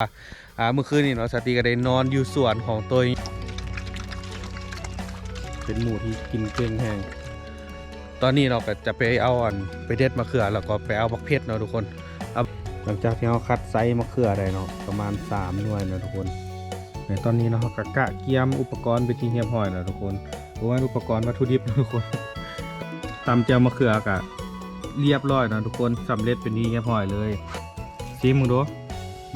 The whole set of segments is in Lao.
ອ່າ ມື້ຄືນນີ້ເນາະ ສາວຕີກໍໄດ້ນອນຢູ່ສວນຂອງໂຕຍ ເປັນໝູທີ່ກິນເກັ່ງແຮງ. ຕອນນີ້ເນາະ ກໍຈະໄປເອົາອັນ ໄປເດັດມະເຂືອ ແລ້ວກໍໄປເອົາບັກເຜັດເນາະທຸກຄົນ. ເອົາ ຫຼັງຈາກທີ່ເຮົາຄັດໄຊມະເຂືອໄດ້ເນາະ ປະມານສາມໜ່ວຍເນາະທຸກຄົນ. ໃນຕອນນີ້ເນາະ ເຮົາກໍກະກຽມອຸປະກອນເປັນທີ່ຮຽບຮ້ອຍແລ້ວທຸກຄົນ. ບໍ່ແມ່ນອຸປະກອນ ວັດຖຸດິບເນາະທຸກຄົນ. ຕຳແຈ່ວມະເຂືອກໍຮຽບຮ້ອຍເນາະທຸກຄົນ ສຳເລັດເປັນທີ່ຮຽບຮ້ອຍເລີຍ. ຊີມເບິ່ງດູ.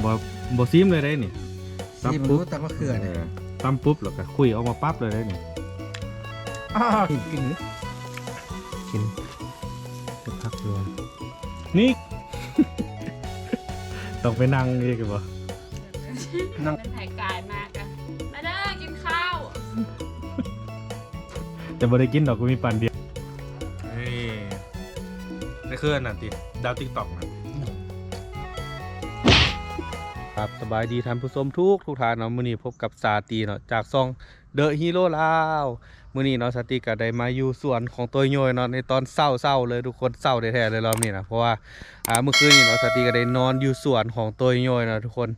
ບໍ່ ບໍ່ຊີມເລີຍເດ້ນີ້. ຕຳປຸບ ຕຳມະເຂືອນີ້ ເອີ ຕຳປຸບແລ້ວກໍຄຸຍອອກມາປັບເລີຍເດ້ນີ້. ອ້າວ ກິນ ກິນ ກິນ ໄປພັກກ່ອນນີ້. ຕ້ອງໄປນັ່ງອີກບໍ່? ນັ່ງ ເປັນໃຜກາຍມາກະ ມາເດີກິນເຂົ້າ. ແຕ່ບໍ່ໄດ້ກິນດອກ ກູມີປານດຽວ. ນີ້ ນີ້ຄືອັນນັ້ນຕິ ດາວຕິກຕັອກນະ. ຄັບ ສະບາຍດີທ່ານຜູ້ຊົມທຸກ ທຸກທ່ານເນາະ. ມື້ນີ້ພົບກັບສາຕີເນາະ ຈາກຊ່ອງ The Hero ລາວ. ມື້ນີ້ເນາະ ສາຕີກໍໄດ້ມາຢູ່ສວນຂອງໂຕຍໂຍຍເນາະ ໃນຕອນເຊົ້າໆເລີຍທຸກຄົນ ເຊົ້າແທ້ໆເລີຍລອບນີ້ນະ. ເພາະວ່າ ອ່າ ມື້ຄືນນີ້ເນາະ ສາຕີກໍໄດ້ນອນຢູ່ສວນຂອງໂຕຍໂຍຍເນາະທຸກຄົນ.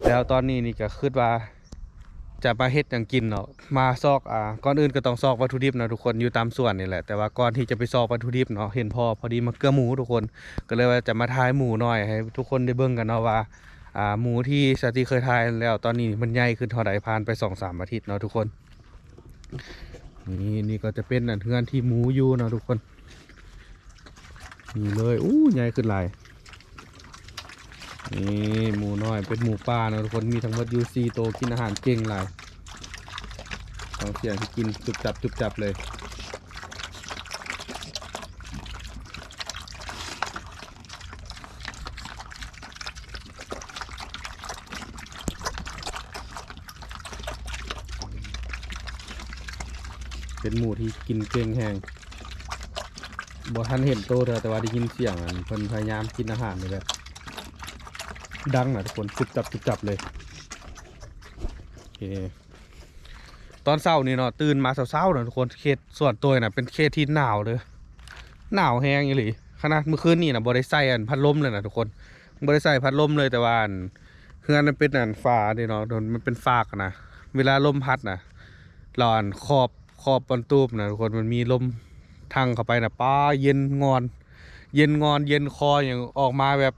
ແລ້ວຕອນນີ້ນີ້ກໍຄິດວ່າຈະມາເຮັດຫຍັງກິນເນາະ ມາຊອກ ອ່າ ກ່ອນອື່ນກໍຕ້ອງຊອກວັດຖຸດິບເນາະທຸກຄົນ ຢູ່ຕາມສວນນີ້ແຫຼະ. ແຕ່ວ່າກ່ອນທີ່ຈະໄປຊອກວັດຖຸດິບເນາະ ເຫັນພໍ ພໍດີມາເກືອໝູທຸກຄົນ ກໍເລີຍວ່າຈະມາຖ່າຍໝູນ້ອຍໃຫ້ທຸກຄົນໄດ້ເບິ່ງກັນເນາະວ່າ ອ່າ ໝູທີ່ສາຕີເຄີຍຖ່າຍແລ້ວ ຕອນນີ້ມັນໃຫຍ່ຂຶ້ນເທົ່າໃດ ຜ່ານໄປສອງສາມອາທິດເນາະທຸກຄົນ. ນີ້ ນີ້ກໍຈະເປັນອັນເຮືອນທີ່ໝູຢູ່ເນາະທຸກຄົນ. ນີ້ເລີຍ ໂອ້ ໃຫຍ່ຂຶ້ນຫຼາຍ. ນີ້ໝູນ້ອຍ ເປັນໝູປ່າເນາະທຸກຄົນ ມີທັງໝົດຢູ່ສີ່ໂຕ ກິນອາຫານເກັ່ງຫຼາຍ. ຟັງສຽງທີ່ກິນຈຸບຈັບ ຈຸບຈັບເລີຍ. ເປັນໝູທີ່ກິນເກັ່ງແຮງ ບໍ່ທັນເຫັນໂຕເທື່ອ ແຕ່ວ່າໄດ້ຍິນສຽງອັນເພິ່ນພະຍາຍາມກິນອາຫານນີ້ແຫຼະ ດັງນະທຸກຄົນ ຈຸບຈັບ ຈຸບຈັບເລີຍ. ໂອເຄ ຕອນເຊົ້ານີ້ເນາະ ຕື່ນມາເຊົ້າໆນະທຸກຄົນ ເຂດສວນໂຕຍນະ ເປັນເຂດທີ່ໜາວເດີ ໜາວແຮງອີ່ຫຼີ. ຂະໜາດມື້ຄືນນີ້ນະ ບໍ່ໄດ້ໃສ່ອັນພັດລົມເລີຍນະທຸກຄົນ ບໍ່ໄດ້ໃສ່ພັດລົມເລີຍ. ແຕ່ວ່າອັນເຮືອນມັນເປັນອັນຝາເດ້ເນາະ ມັນເປັນຟາກນະ ເວລາລົມພັດນະ ແລ້ວອັນຂອບ ຂອບບັນຕູບນະທຸກຄົນ ມັນມີລົມທັ່ງເຂົ້າໄປນະ ປ້າ ເຢັນງອນ ເຢັນງອນ ເຢັນຄໍ ຫຍັງອອກມາແບບ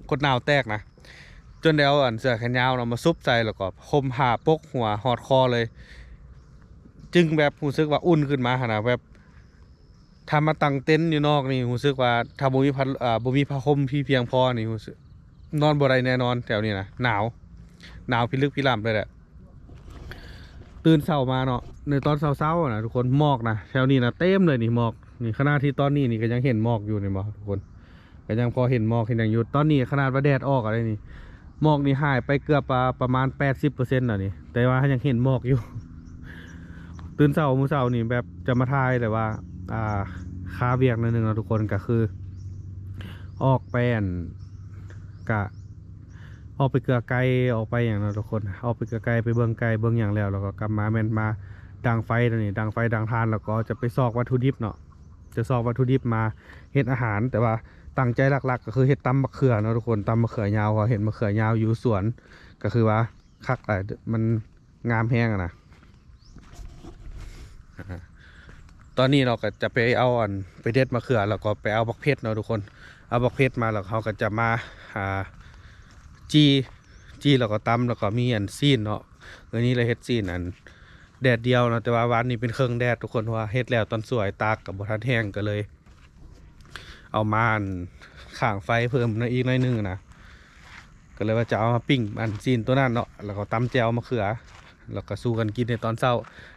ຄົນໜາວແຕກນະ. ຈົນໄດ້ເອົາອັນເສື້ອແຂນຍາວເນາະ ມາຊຸບໃສ່ ແລ້ວກໍຫົ່ມຜ້າປົກຫົວຮອດຄໍເລີຍ ຈຶ່ງແບບຮູ້ສຶກວ່າອຸ່ນຂຶ້ນມາຫັ້ນນະ. ແບບຖ້າມາຕັ້ງເຕັນຢູ່ນອກນີ້ ຮູ້ສຶກວ່າຖ້າບໍ່ມີຜ້າ ເອີ ບໍ່ມີຜ້າຫົ່ມທີ່ພຽງພໍນີ້ ຮູ້ສຶກນອນບໍ່ໄດ້ແນ່ນອນ. ແຖວນີ້ນະໜາວ ໜາວພິລຶກພິລ່ຳເລີຍແຫຼະ. ຕື່ນເຊົ້າມາເນາະ ໃນຕອນເຊົ້າໆນະທຸກຄົນ ໝອກນະ ແຖວນີ້ນະເຕັມເລີຍນີ້ໝອກນີ້. ຂະນະທີ່ຕອນນີ້ນີ້ກໍຍັງເຫັນໝອກຢູ່ນີ້ບໍ່ທຸກຄົນ ກໍຍັງພໍເຫັນໝອກເຫັນຫຍັງຢູ່. ຕອນນີ້ຂະໜາດວ່າແດດອອກແລ້ວນີ້ ໝອກນີ້ຫາຍໄປເກືອບປະ ປະມານແປດສິບເປີເຊັນແລ້ວນີ້ ແຕ່ວ່າຍັງເຫັນໝອກຢູ່. ຕື່ນເຊົ້າມື້ເຊົ້ານີ້ແບບຈະມາຖ່າຍແຕ່ວ່າ ອ່າ ຄາວຽກໜ້ອຍໜຶ່ງເນາະທຸກຄົນ ກໍຄືອອກໄປອັນ ກະອອກໄປເກືອໄກ່ ອອກໄປຫຍັງເນາະທຸກຄົນ ອອກໄປເກືອໄກ່ ໄປເບິ່ງໄກ່ເບິ່ງຫຍັງແລ້ວ ແລ້ວກໍກັບມາແມ່ນມາດັງໄຟຕົວນີ້ ດັງໄຟດັງຖ່ານ ແລ້ວກໍຈະໄປຊອກວັດຖຸດິບເນາະ ຈະຊອກວັດຖຸດິບມາເຮັດອາຫານ. ແຕ່ວ່າຕັ້ງໃຈຫຼັກໆກໍຄືເຮັດຕຳບັກເຂືອເນາະທຸກຄົນ ຕຳບັກເຂືອຍາວ ເພາະເຫັນບັກເຂືອຍາວຢູ່ສວນ ກໍຄືວ່າຄັກຫຼາຍ ມັນງາມແຮງຫັ້ນນະ. ຕອນນີ້ເນາະ ກໍຈະໄປເອົາອັນ ໄປເດັດມະເຂືອ ແລ້ວກໍໄປເອົາບັກເຜັດເນາະທຸກຄົນ ເອົາບັກເຜັດມາ ແລ້ວເຮົາກໍຈະມາ ອ່າ ຈີ່ ຈີ່ ແລ້ວກໍຕຳ ແລ້ວກໍມີອັນຊີ້ນເນາະ. ມື້ນີ້ລະເຮັດຊີ້ນອັນ ແດດດຽວເນາະ ແຕ່ວ່າວານນີ້ເປັນເຄິ່ງແດດທຸກຄົນ ເພາະວ່າເຮັດແລ້ວຕອນສວຍ ຕາກກໍບໍ່ທັນແຫ້ງ ກໍເລີຍເອົາມາອັນຂ້າງໄຟເພີ່ມໜ້ອຍ ອີກໜ້ອຍໜຶ່ງນະ ກໍເລີຍວ່າຈະເອົາມາປີ້ງອັນຊີ້ນໂຕນັ້ນເນາະ ແລ້ວກໍຕຳແຈ່ວມະເຂືອ ແລ້ວກໍສູ່ກັນກິນໃນຕອນເຊົ້າ.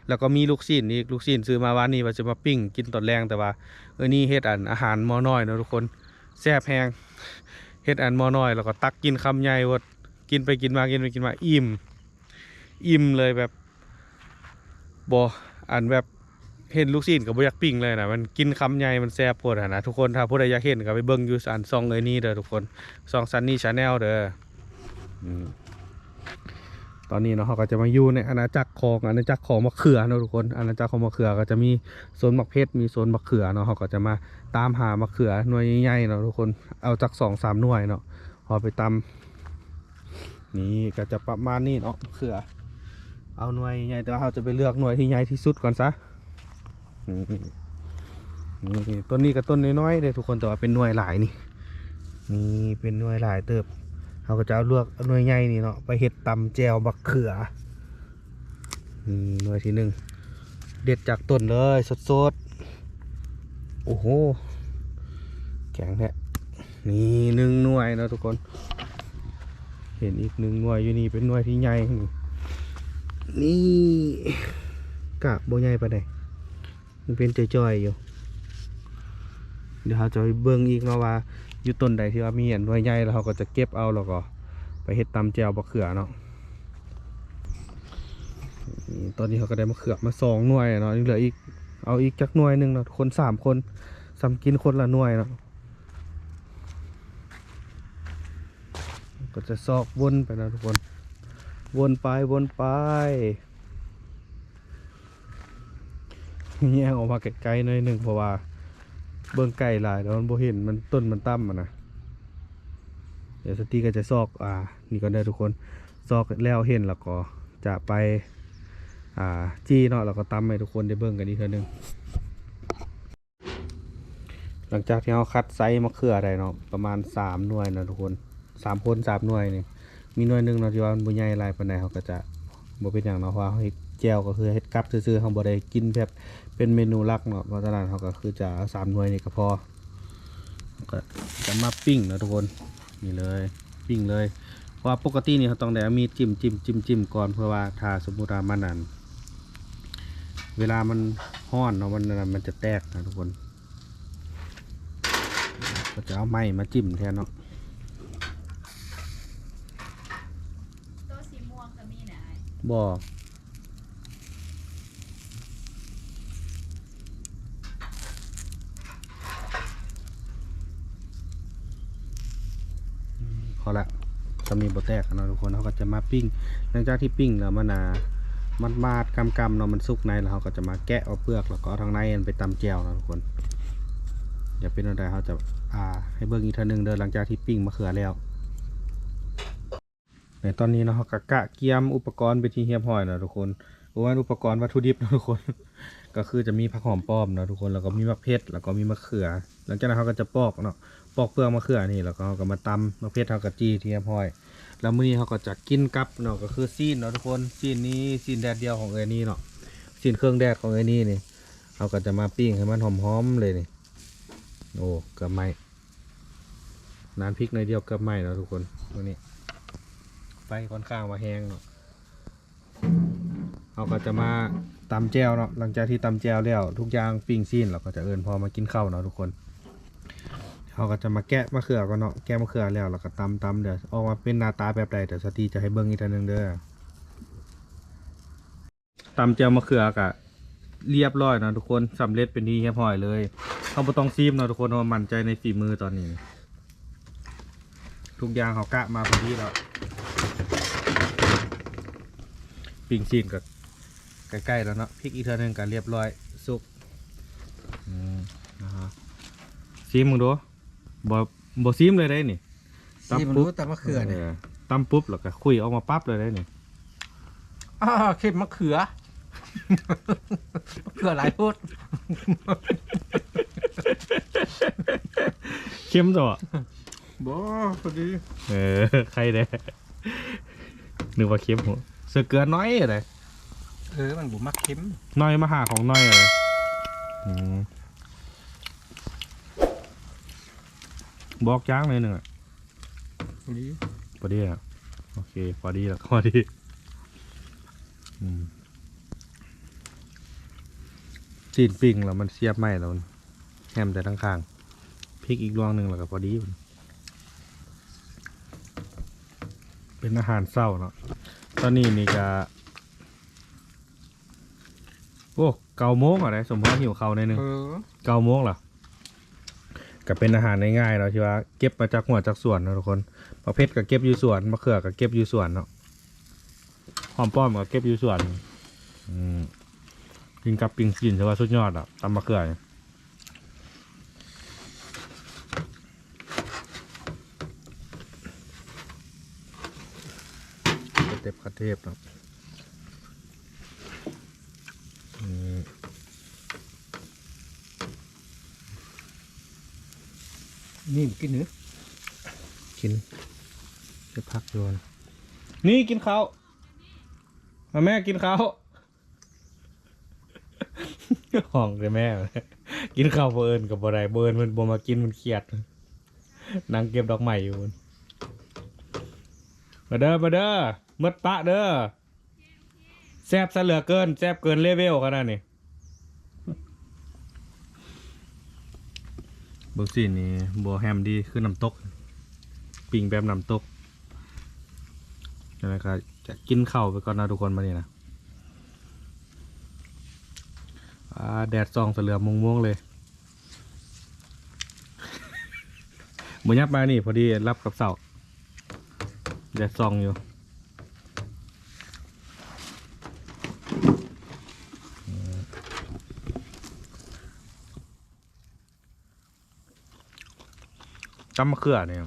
ແລ້ວກໍມີລູກຊີ້ນອີກ ລູກຊີ້ນຊື້ມາວານນີ້ວ່າຈະມາປີ້ງກິນຕອນແລງ ແຕ່ວ່າເອີນີ້ເຮັດອັນອາຫານໝໍ້ນ້ອຍເນາະທຸກຄົນ ແຊບແຮງ ເຮັດອັນໝໍ້ນ້ອຍ ແລ້ວກໍຕັກກິນຄຳໃຫຍ່ໂພດ ກິນໄປກິນມາ ກິນໄປກິນມາ ອີ່ມ ອີ່ມເລີຍ ແບບ ບໍ່ ອັນແບບເຫັນລູກຊີ້ນກໍບໍ່ຢາກປີ້ງເລີຍນະ ມັນກິນຄຳໃຫຍ່ ມັນແຊບໂພດຫັ້ນນະທຸກຄົນ. ຖ້າຜູ້ໃດຢາກເຫັນກໍໄປເບິ່ງຢູ່ອັນຊ່ອງເອີຍນີ້ເດີທຸກຄົນ ຊ່ອງ Sunny Channel ເດີ. ອືມ ຕອນນີ້ເນາະ ເຮົາກໍຈະມາຢູ່ໃນອານາຈັກຂອງ ອານາຈັກຂອງມະເຂືອເນາະທຸກຄົນ ອານາຈັກຂອງມະເຂືອກໍຈະມີໂຊນໝາກເຜັດ ມີໂຊນມະເຂືອເນາະ. ເຮົາກໍຈະມາຕາມຫາມະເຂືອໜ່ວຍໃຫຍ່ໆເນາະທຸກຄົນ ເອົາຈັກສອງສາມໜ່ວຍເນາະ ເອົາໄປຕຳ ນີ້ກໍຈະປະມານນີ້ເນາະ ເຂືອ ເອົາໜ່ວຍໃຫຍ່ ແຕ່ວ່າເຮົາຈະໄປເລືອກໜ່ວຍທີ່ໃຫຍ່ທີ່ສຸດກ່ອນຊະ. ນີ້ ນີ້ ຕົ້ນນີ້ກໍຕົ້ນນ້ອຍໆເດ້ທຸກຄົນ ແຕ່ວ່າເປັນໜ່ວຍຫຼາຍນີ້ ນີ້ເປັນໜ່ວຍຫຼາຍເຕີບ. ເຮົາກໍຈະເອົາເລືອກເອົາໜ່ວຍໃຫຍ່ນີ້ເນາະ ໄປເຮັດຕຳແຈ່ວບັກເຂືອ. ນີ້ໜ່ວຍທີໜຶ່ງ ເດັດຈາກຕົ້ນເລີຍ ສົດໆ. ໂອ້ໂຫ ແຂງແທ້. ນີ້ໜຶ່ງໜ່ວຍເນາະທຸກຄົນ ເຫັນອີກໜຶ່ງໜ່ວຍຢູ່ນີ້ ເປັນໜ່ວຍທີ່ໃຫຍ່. ນີ້ ນີ້ກະບໍ່ໃຫຍ່ປານໃດ ມັນເປັນຈ່ອຍໆຢູ່. ດຽວເຮົາຈະໄປເບິ່ງອີກເນາະວ່າ ຢູ່ຕົ້ນໃດທີ່ວ່າມີອັນໜ່ວຍໃຫຍ່ ແລ້ວເຮົາກໍຈະເກັບເອົາ ແລ້ວກໍໄປເຮັດຕຳແຈ່ວບັກເຂືອເນາະ. ນີ້ ຕອນນີ້ເຮົາກໍໄດ້ມະເຂືອມາສອງໜ່ວຍເນາະ ຍັງເຫຼືອອີກ ເອົາອີກຈັກໜ່ວຍໜຶ່ງເນາະທຸກຄົນ ສາມຄົນ ສ່ຳກິນຄົນລະໜ່ວຍເນາະ. ກໍຈະຊອກວົນໄປເນາະທຸກຄົນ ວົນໄປ ວົນໄປ. ແຍກອອກມາໃກ້ໆໜ້ອຍໜຶ່ງ ເພາະວ່າເບິ່ງໃກ້ຫຼາຍແລ້ວມັນບໍ່ເຫັນ ມັນ ຕົ້ນມັນຕ່ຳຫັ້ນນະ. ດຽວສະຕີກໍຈະຊອກ ອ່າ ນີ້ກ່ອນເດີທຸກຄົນ ຊອກແລ້ວເຫັນແລ້ວກໍຈະໄປ ອ່າ ຈີ່ເນາະ ແລ້ວກໍຕຳໃຫ້ທຸກຄົນໄດ້ເບິ່ງກັນອີກເທື່ອໜຶ່ງ. ຫຼັງຈາກທີ່ເຮົາຄັດໄຊມະເຂືອໄດ້ເນາະ ປະມານສາມໜ່ວຍເນາະທຸກຄົນ ສາມຄົນສາມໜ່ວຍນີ້ ມີໜ່ວຍໜຶ່ງເນາະທີ່ວ່າມັນບໍ່ໃຫຍ່ຫຼາຍປານໃດ ເຮົາກໍຈະບໍ່ເປັນຫຍັງເນາະ ເພາະວ່າເຮົາເຮັດແຈ່ວກໍຄືເຮັດກັບຊື່ໆ ເຮົາບໍ່ໄດ້ກິນແບບເປັນເມນູຫຼັກເນາະ. ເພາະສະນັ້ນເຮົາກໍຄືຈະເອົາສາມໜ່ວຍນີ້ກໍພໍ ເຮົາກໍຈະມາປີ້ງເນາະທຸກຄົນ ນີ້ເລີຍ ປີ້ງເລີຍ. ເພາະວ່າປົກກະຕິນີ້ເຮົາຕ້ອງໄດ້ເອົາມີດຈິ້ມໆໆໆກ່ອນ ເພາະວ່າຖ້າສົມມຸດວ່າມັນອັນ ເວລາມັນຮ້ອນເນາະ ມັນ ມັນຈະແຕກນະທຸກຄົນ ກໍຈະເອົາໄມ້ມາຈິ້ມແທນເນາະ. ໂຕສີມ່ວງກໍມີນະອ້າຍ ບໍ່ ພໍລະ ກໍມີບໍ່ແຕກເນາະທຸກຄົນ. ເຮົາກໍຈະມາປີ້ງ ຫຼັງຈາກທີ່ປີ້ງແລ້ວມັນ ອ່າ ມັນມາດໆ ກຳໆເນາະ ມັນສຸກໃນ ແລ້ວເຮົາກໍຈະມາແກະເອົາເປືອກ ແລ້ວກໍເອົາທາງໃນມັນໄປຕຳແຈ່ວເນາະທຸກຄົນ. ດຽວເປັນແນວໃດເຮົາຈະ ອ່າ ໃຫ້ເບິ່ງອີກເທື່ອໜຶ່ງເດີ ຫຼັງຈາກທີ່ປີ້ງມະເຂືອແລ້ວ. ໃນຕອນນີ້ເນາະ ເຮົາກໍກະກຽມອຸປະກອນເປັນທີ່ຮຽບຮ້ອຍແລ້ວທຸກຄົນ. ບໍ່ແມ່ນອຸປະກອນ ວັດຖຸດິບເນາະທຸກຄົນ ກໍຄືຈະມີຜັກຫອມປ້ອມເນາະທຸກຄົນ ແລ້ວກໍມີໝາກເຜັດ ແລ້ວກໍມີມະເຂືອ. ຫຼັງຈາກນັ້ນເຮົາກໍຈະປອກເນາະ ປອກເປືອກມະເຂືອນີ້ ແລ້ວກໍເຮົາກໍມາຕຳ. ໝາກເຜັດເຮົາກໍຈີ່ທີ່ຮຽບຮ້ອຍ ແລ້ວມື້ນີ້ເຮົາກໍຈະກິນກັບເນາະ ກໍຄືຊີ້ນເນາະທຸກຄົນ. ຊີ້ນນີ້ ຊີ້ນແດດດຽວຂອງເອື້ອຍນີ້ເນາະ ຊີ້ນເຄື່ອງແດດຂອງເອື້ອຍນີ້ນີ້ ເຮົາກໍຈະມາປີ້ງໃຫ້ມັນຫອມໆເລີຍນີ້. ໂອ້ ເກືອບໄໝ້ ນ້ຳພິກໜ້ອຍດຽວເກືອບໄໝ້ເນາະທຸກຄົນ. ມື້ນີ້ໄຟຄ່ອນຂ້າງວ່າແຮງເນາະ. ເຮົາກໍຈະມາຕຳແຈ່ວເນາະ. ຫຼັງຈາກທີ່ຕຳແຈ່ວແລ້ວ ທຸກຢ່າງ ປີ້ງຊີ້ນ ເຮົາກໍຈະເອີ້ນພໍ່ມາກິນເຂົ້າເນາະທຸກຄົນ. ເຮົາກໍຈະມາແກະມະເຂືອກ່ອນເນາະ. ແກະມະເຂືອແລ້ວ ແລ້ວກໍຕຳ ຕຳ ດຽວອອກມາເປັນໜ້າຕາແບບໃດ ດຽວສາວຕີຈະໃຫ້ເບິ່ງອີກເທື່ອໜຶ່ງເດີ. ຕຳແຈ່ວມະເຂືອກະລຽບຮ້ອຍເນາະທຸກຄົນ ສຳເລັດເປັນທີ່ຮຽບຮ້ອຍເລີຍ. ເຮົາບໍ່ຕ້ອງຊີມເນາະທຸກຄົນ ເຮົາໝັ້ນໃຈໃນຝີມືຕອນນີ້ ທຸກຢ່າງເຮົາກະມາພໍດີແລ້ວ. ປີ້ງຊີ້ນກໍໃກ້ໆແລ້ວເນາະ ພິກອີກເທື່ອໜຶ່ງກໍລຽບຮ້ອຍ ສຸກ. ອືມ ອ່າ ຊີມເບິ່ງດູ. ບໍ່ ບໍ່ຊີມເລີຍເດ້ນີ້. ຊີມເບິ່ງດູ ຕຳມະເຂືອນີ້ ເອີ ຕຳປຸບແລ້ວກໍຄຸຍອອກມາປັບເລີຍເດ້ນີ້. ອ້າ ເຄັມມະເຂືອ ມະເຂືອຫຼາຍໂພດ. ເຄັມຊະບໍ່? ບໍ່ ພໍດີ. ເອີ ໄຄແດ່ ນຶກວ່າເຄັມ. ໃສ່ເກືອໜ້ອຍເດ້. ເອີ ມັນບໍ່ມັກເຄັມ. ໜ້ອຍມາຫາຂອງໜ້ອຍເລີຍ. ອືມ ບອກຢ່າງໜ້ອຍໜຶ່ງອະ. ພໍດີ ພໍດີອະ. ໂອເຄ ພໍດີແລ້ວ ພໍດີ. ອືມ ຊີ້ນປີ້ງແລ້ວມັນສຽບໄມ້ແລ້ວ ແຮມແຕ່ທາງຂ້າງ ພິກອີກລວງໜຶ່ງແລ້ວກໍພໍດີ. ເປັນອາຫານເຊົ້າເນາະ. ຕອນນີ້ນີ້ກະ ໂອ້ ເກົ້າໂມງແລ້ວເດ້ ສົມພໍຫິວເຂົ້າໜ້ອຍໜຶ່ງ. ເອີ ເກົ້າໂມງແລ້ວ. ກໍເປັນອາຫານງ່າຍໆເນາະ ທີ່ວ່າເກັບມາຈາກຫົວຈາກສວນເນາະທຸກຄົນ. ໝາກເຜັດກໍເກັບຢູ່ສວນ ໝາກເຂືອກໍເກັບຢູ່ສວນເນາະ ຫອມປ້ອມກໍເກັບຢູ່ສວນ. ອືມ ກິນກັບປີ້ງຊີ້ນ ຖືວ່າສຸດຍອດແລ້ວ ຕຳໝາກເຂືອນີ້. ອືມ ເ ເຕັບຂັ້ນເທບເນາະ. ອືມ ນີ້ກິນເນາະ ກິນ ເກັບຜັກຢູ່. ນີ້ກິນເຂົ້າ ມາແມ່ກິນເຂົ້າ. ຮ້ອງແຕ່ແມ່ ກິນເຂົ້າບໍ່ເອີ້ນກໍບໍ່ໄດ້ ບໍ່ເອີ້ນເພິ່ນບໍ່ມາກິນ ເພິ່ນຄຽດ ນັ່ງເກັບດອກໄມ້ຢູ່. ມາເດີ ມາເດີ ໝົດປະເດີ. ແຊບຊະເຫຼືອເກີນ ແຊບເກີນເລເວວຂະໜາດນີ້. ເບິ່ງຊີ້ນນີ້ບໍ່ແຮມດີ ຄືນ້ຳຕົກ ປີ້ງແບບນ້ຳຕົກ. ຈັ່ງໃດກໍຈະກິນເຂົ້າໄປກ່ອນນະທຸກຄົນ ບັດນີ້ນະ. ອາ ແດດສ່ອງສະເຫຼືອມົງໆເລີຍ. ບໍ່ຫຍັບມານີ້ ພໍດີຫຼັບກັບເຊົ້າ ແດດສ່ອງຢູ່. ຕຳມະເຂືອນີ້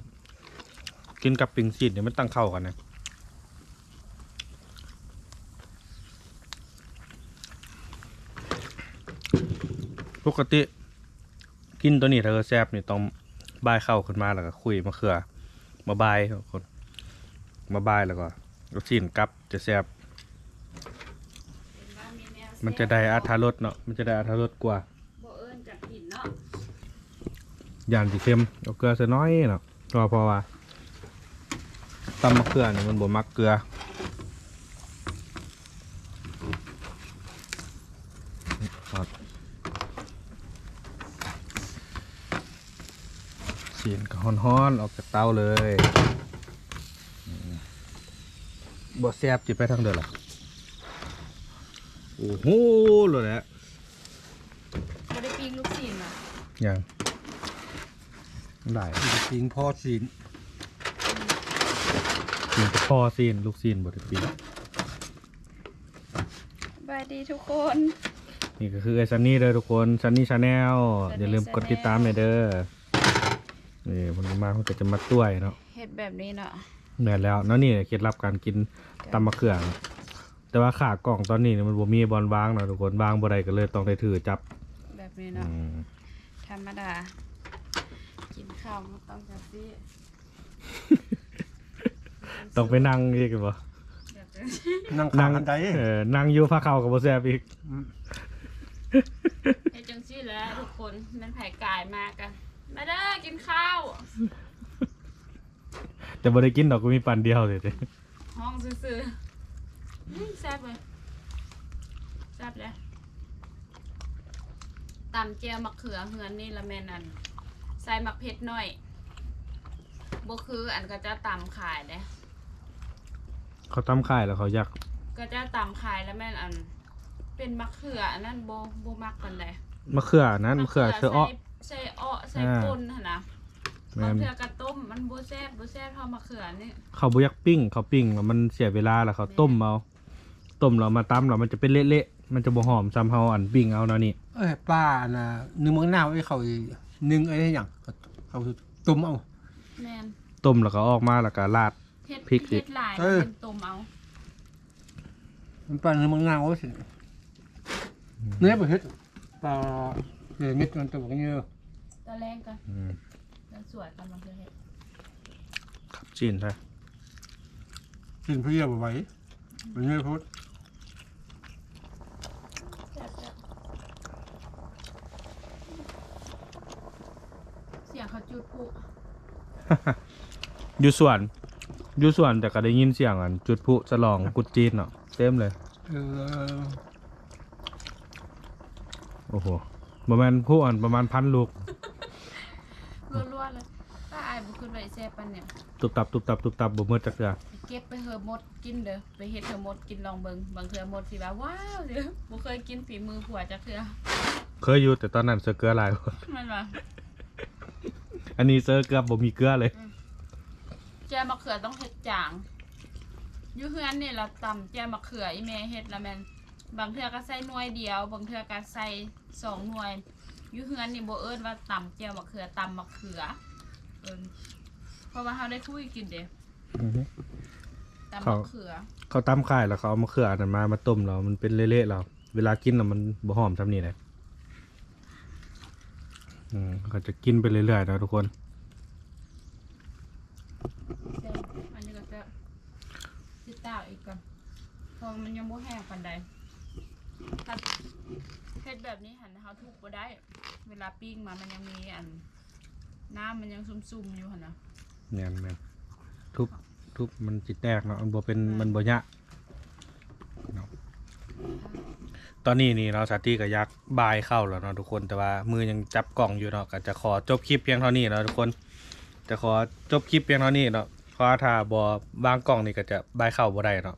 ກິນກັບປີ້ງຊີ້ນນີ້ ມັນຕັ້ງເຂົ້າກັນນະ. ປົກກະຕິກິນໂຕນີ້ ຖ້າເກີດແຊບນີ້ ຕ້ອງບາຍເຂົ້າຂຶ້ນມາ ແລ້ວກໍຄຸຍມະເຂືອມາບາຍ ມາບາຍ ແລ້ວກໍເອົາຊີ້ນກັບ ຈະແຊບ. ມັນຈະໄດ້ອັດຖະລົດເນາະ ມັນຈະໄດ້ອັດຖະລົດກວ່າ. ບໍ່ເອີ້ນຈັກກິນເນາະ ຢ້ານຊິເຄັມ ເອົາເກືອໃສ່ໜ້ອຍເນາະ ເພາະ ເພາະວ່າຕຳມະເຂືອນີ້ມັນບໍ່ມັກເກືອ. ຊີ້ນກໍຮ້ອນໆ ອອກຈາກເຕົາເລີຍ. ບໍ່ແຊບຊິໄປທາງໃດລະ. ໂອ້ໂຫ ໂລດແຫຼະ. ບໍ່ໄດ້ປີ້ງລູກຊີ້ນຫວາ? ຍັງ ໄດ້ປີ້ງພໍຊີ້ນ ປີ້ງແຕ່ພໍຊີ້ນ ລູກຊີ້ນບໍ່ໄດ້ປີ້ງ. ສະບາຍດີທຸກຄົນ ນີ້ກໍຄືອ້າຍຊັນນີເດີທຸກຄົນ ຊັນນີ Channel ຢ່າລືມກົດຕິດຕາມແດ່ເດີ. ນີ້ເພິ່ນມາ ເພິ່ນກໍຈະມາຕ້ວຍເນາະ ເຮັດແບບນີ້ເນາະ. ແມ່ນແລ້ວ ແນວນີ້ແຫຼະເຄັດລັບການກິນຕຳມະເຂືອ. ແຕ່ວ່າຂາກອງຕອນນີ້ມັນບໍ່ມີບ່ອນວາງເນາະທຸກຄົນ ວາງບໍ່ໄດ້ກໍເລີຍຕ້ອງໄດ້ຖືຈັບແບບນີ້ເນາະ. ອືມ ທຳມະດາ ກິນຂ້າວມັນຕ້ອງຈັ່ງຊີ້ ຕ້ອງໄປນັ່ງອີກບໍ? ແບບຈັ່ງຊີ້ ນັ່ງ ນັ່ງ ເອີ ນັ່ງຢູ່ພາເຂົ້າກໍບໍ່ແຊບອີກ. ອືມ ເຮັດຈັ່ງຊີ້ແຫຼະທຸກຄົນ ແມ່ນໃຜກາຍມາກໍ ມາເດີກິນຂ້າວ ແຕ່ບໍ່ໄດ້ກິນດອກ ກໍມີປັ້ນດຽວເດ. ຮ້ອງຊື່ໆ. ອືມ ແຊບເວີຍ ແຊບເລີຍ. ຕຳແຈ່ວໝາກເຂືອເຮືອນນີ້ລະແມ່ນ ອັນ ໃສ່ໝາກເຜັດໜ້ອຍ ບໍ່ຄືອັນເຂົາເຈົ້າຕຳຂາຍເດ້. ເຂົາຕຳຂາຍແລ້ວເຂົາຢາກ ເຂົາເຈົ້າຕຳຂາຍລະແມ່ນ ອັນ ເປັນໝາກເຂືອອັນນັ້ນ ບໍ່ ບໍ່ມັກປານໃດ. ໝາກເຂືອອັນນັ້ນ ໝາກເຂືອ ໝາກເຂືອໃສ່ເອາະ ໃສ່ເອາະ ໃສ່ ອ່າ ປົ່ນຫັ້ນນະ. ແມ່ນ ບາງເທື່ອກະຕົ້ມ ມັນບໍ່ແຊບ ບໍ່ແຊບເທົ່າໝາກເຂືອນີ້. ເຂົາບໍ່ຢາກປີ້ງ ເຂົາປີ້ງແລ້ວມັນເສຍເວລາ ແລ້ວເຂົາ ແມ່ນ ຕົ້ມເອົາ ຕົ້ມແລ້ວມາຕຳ ແລ້ວມັນຈະເປັນເລະໆ ມັນຈະບໍ່ຫອມສ່ຳເຮົາ ອັນ ປີ້ງເອົາແນວນີ້. ເອີ ປາ ອັນນ່າ ໜຶ່ງໝາກນາວ ເອີ ເຂົາໜຶ່ງ ເອີ ຫຍັງ ເຂົາຕົ້ມເອົາ. ແມ່ນ ຕົ້ມແລ້ວກໍອອກມາ ແລ້ວກໍລາດ ເຮັດ ພິກ ເຮັດຫຼາຍ ເອີ ເປັນຕົ້ມເອົາ. ມັນປານໝາກນາວຊິ ອືມ ແນ່ບໍ່ເຮັດ ປາເຮັດມັນຕົວນີ້ ຕອນແລງກ່ອນ. ອືມ ແລ້ວສວຍກ່ອນ ມັນຈະເຮັດ ຄັບຊີ້ນແທ້ ຊີ້ນເພຍບໍ່ໄຫວ ອືມ ມັນໃຫຍ່ໂພດ. ແຊບໆ ສຽງເຂົາຈຸດພຸ ຢູ່ສວນ ຢູ່ສວນ ແຕ່ກໍໄດ້ຍິນສຽງ ອັນ ຈຸດພຸສະຫຼອງກຸດຈີນເນາະ ເຕັມເລີຍ. ເອີ ໂອ້ໂຫ ບໍ່ແມ່ນພຸ ອັນ ປະມານພັນລູກ ລ້ວນໆເລີຍ. ປ້າ ອ້າຍບໍ່ຄິດວ່າຊິແຊບປານນີ້ ຕຸບຕັບ ຕຸບຕັບ ຕຸບຕັບ ບໍ່ໝົດຈັກເທື່ອ. ເກັບໄປເຮີໝົດກິນເດີ ໄປເຮັດໃຫ້ໝົດກິນລອງເບິ່ງ ບາງເທື່ອໝົດຊິວ່າ ວ້າວ ບໍ່ເຄີຍກິນຝີມືຜົວຈັກເທື່ອ. ເຄີຍຢູ່ ແຕ່ຕອນນັ້ນໃສ່ເກືອຫຼາຍໂພດ ແມ່ນບໍ່? ອັນນີ້ໃສ່ເກືອບໍ່ມີເກືອເລີຍ. ອືມ ແຈ່ວໝາກເຂືອຕ້ອງເຮັດຈາງ. ຢູ່ເຮືອນນີ້ລະຕຳແຈ່ວໝາກເຂືອ ອີ່ແມ່ເຮັດລະແມ່ນ ບາງເທື່ອກໍໃສ່ໜ່ວຍດຽວ ບາງເທື່ອກໍໃສ່ສອງໜ່ວຍ. ຢູ່ເຮືອນນີ້ບໍ່ເອີ້ນວ່າຕຳແຈ່ວໝາກເຂືອ ຕຳໝາກເຂືອ ເອີ້ນ ເພາະວ່າເຮົາໄດ້ຄຸຍກິນເດ້. ອືຮຶ ຕ ຕຳມະເຂືອ ເຂົາ ເຂົາຕຳຂາຍ ແລ້ວເຂົາເອົາມະເຂືອອັນນັ້ນມາ ມາຕົ້ມ ແລ້ວມັນເປັນເລະໆ ແລ້ວເວລາກິນແລ້ວມັນບໍ່ຫອມສ່ຳນີ້ເດ້. ອືມ ເຂົາຈະກິນໄປເລື້ອຍໆ ເນາະທຸກຄົນ. ແຊບ ອັນນີ້ກໍຈະຊິຕາກອີກກ່ອນ ເພາະວ່າມັນຍັງບໍ່ແຫ້ງປານໃດ. ຖ້າເຮັດແບບນີ້ຫັ້ນ ເຮົາທຸບບໍ່ໄດ້ ເວລາປີ້ງມາມັນຍັງມີອັນ ນ້ຳມັນຍັງຊຸ່ມໆ ຢູ່ຫັ້ນນະ. ແມ່ນໆ ທຸບ ທຸບມັນຊິແຕກເນາະ ມັນບໍ່ເປັນ ແມ່ນ ມັນບໍ່ຍະເນາະ. ຕອນນີ້ນີ້ເນາະ ສາວຕີກໍຢາກບາຍເຂົ້າແລ້ວເນາະທຸກຄົນ ແຕ່ວ່າມືຍັງຈັບກ້ອງຢູ່ເນາະ. ກໍຈະຂໍຈົບຄລິບພຽງເທົ່ານີ້ເນາະທຸກຄົນ ຈະຂໍຈົບຄລິບພຽງເທົ່ານີ້ເນາະ ເພາະວ່າຖ້າບໍ່ວາງກ້ອງນີ້ກໍຈະບາຍເຂົ້າບໍ່ໄດ້ເນາະ.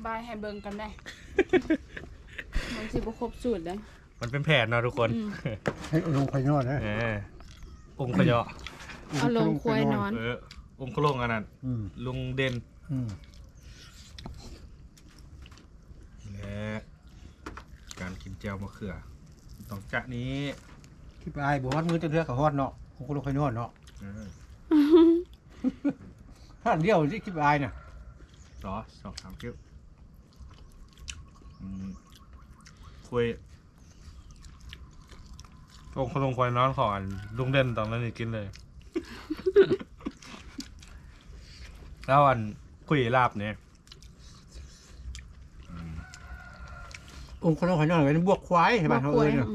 ບາຍໃຫ້ເບິ່ງກັນແດ່ ມັນຊິບໍ່ຄົບສູດເດ້. ມັນເປັນແຜນເນາະທຸກຄົນ ອືມ ໃຫ້ລົງໄປນອນນະ ເອີ ອົງຂະເຍາະ ເອົາລົງຄວາຍນອນ ເອີ ອົງຄະລົງອັນນັ້ນ ອືມ ລຸງເດັ່ນ ອືມ ນີ້ແຫຼະ ການກິນແຈ່ວມະເຂືອ ຕ້ອງຈະນີ້ ຄິດວ່າອ້າຍບໍ່ຮອດມື້ຈັກເທື່ອກໍຮອດເນາະ ອົງຄະລົງໄປນອນເນາະ ເອີ ທ່ານດຽວຊິຄິດວ່າອ້າຍນະ ສອງສາມຄລິບ ອືມ ຄຸຍ ອົງຄະລົງຄວາຍນອນຂອງອັນລຸງເດັ່ນຕອນນັ້ນນີ້ກິນເລີຍ ແລ້ວອັນຄຸຍລາບນີ້ ອືມ ອົງຄະລົງຄວາຍນອນເປັນບວກຄວາຍໃຫ້ບ້ານເຮົາເອີ້ນ ບວກຄວາຍ ເນາະ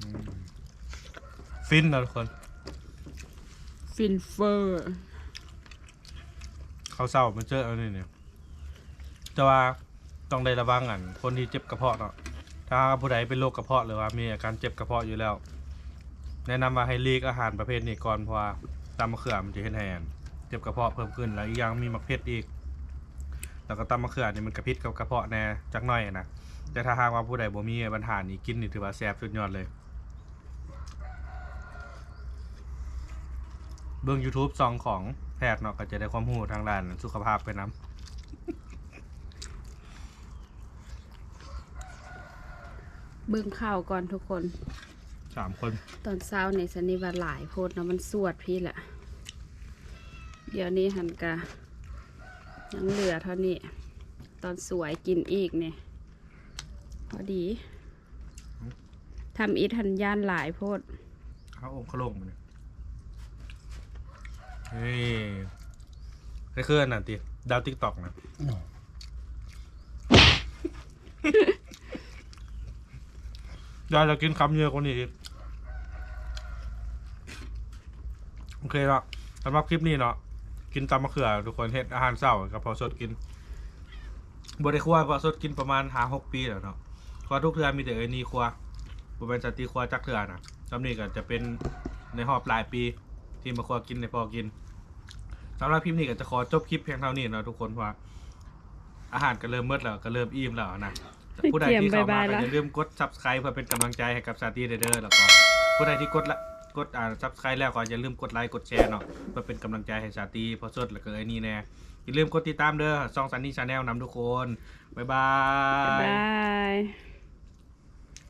ອືມ ອືມ ຟິນເນາະທຸກຄົນ ຟິນເຟີ. ເຂົ້າເຊົ້າມາເຈີອັນນີ້ນີ້ ແຕ່ວ່າຕ້ອງໄດ້ລະວັງອັນຄົນທີ່ເຈັບກະເພາະເນາະ. ຖ້າຫາກວ່າຜູ້ໃດເປັນໂລກກະເພາະ ຫຼືວ່າມີອາການເຈັບກະເພາະຢູ່ແລ້ວ ແນະນຳວ່າໃຫ້ຫຼີກອາຫານປະເພດນີ້ກ່ອນ ເພາະວ່າຕຳມະເຂືອມັນຈະເຮັດໃຫ້ອັນເຈັບກະເພາະເພີ່ມຂຶ້ນ ແລ້ວອີກຢ່າງມີໝາກເຜັດອີກ ແລ້ວກໍຕຳມະເຂືອນີ້ມັນກະຜິດກັບກະເພາະແດ່ຈັກໜ້ອຍນະ. ແຕ່ຖ້າຫາກວ່າຜູ້ໃດບໍ່ມີບັນຫານີ້ ກິນນີ້ຖືວ່າແຊບສຸດຍອດເລີຍ. ເບິ່ງຢູທູບຊ່ອງຂອງແພດເນາະ ກໍຈະໄດ້ຄວາມຮູ້ທາງດ້ານສຸຂະພາບໄປນຳ. ເບິ່ງຂ່າວກ່ອນທຸກຄົນ ສາມຄົນ ຕອນເຊົ້ານີ້ ສັນນີ້ວ່າຫຼາຍໂພດເນາະ ມັນສວດພີ້ແຫຼະ. ດຽວນີ້ຫັ້ນກະຍັງເຫຼືອເທົ່ານີ້ ຕອນສວຍກິນອີກນີ້ ພໍດີ. ທຳອິດຫັ້ນຢ້ານຫຼາຍໂພດ ເອົາອົງຄະລົງມານີ້ ນີ້ ຄືອັນນັ້ນຕິ ດາວຕິກຕັອກນະ ອືມ ຢາກ ຢາກກິນຄຳໃຫຍ່ກວ່ານີ້ອີກ. ໂອເຄເນາະ ສຳລັບຄລິບນີ້ເນາະ ກິນຕຳມະເຂືອ ທຸກຄົນ ເຮັດອາຫານເຊົ້າໃຫ້ກັບພໍ່ສົດກິນ ບໍ່ໄດ້ຄົວໃຫ້ພໍ່ສົດກິນປະມານຫ້າຫົກປີແລ້ວເນາະ ເພາະທຸກເທື່ອມີແຕ່ເອື້ອຍນີຄົວ ບໍ່ແມ່ນສາວຕີຄົວຈັກເທື່ອນະ. ສ່ຳນີ້ກໍຈະເປັນໃນຮອບຫຼາຍປີທີ່ມາຄົວກິນໃຫ້ພໍ່ກິນ. ສຳລັບຄລິບນີ້ກໍຈະຂໍຈົບຄລິບພຽງເທົ່ານີ້ເນາະທຸກຄົນ ເພາະວ່າອາຫານກໍເລີ່ມໝົດແລ້ວ ກໍເລີ່ມອີ່ມແລ້ວນະ. ຜູ້ໃດທີ່ເຂົ້າມາກໍຢ່າລືມກົດ Subscribe ເພື່ອເປັນກຳລັງໃຈໃຫ້ກັບສາວຕີແດ່ເດີ ແລ້ວກໍຜູ້ໃດທີ່ກົດລະ ກົດ ອ່າ Subscribe ແລ້ວກໍຢ່າລືມກົດໄລກົດແຊເນາະ ເພື່ອເປັນກຳລັງໃຈໃຫ້ສາວຕີ ພໍ່ສົດ ແລ້ວກໍເອື້ອຍນີແດ່. ຢ່າລືມກົດຕິດຕາມເດີ ຊ່ອງ Sunny Channel ນຳທຸກຄົນ. ບາຍບາຍ ບາຍບາຍ.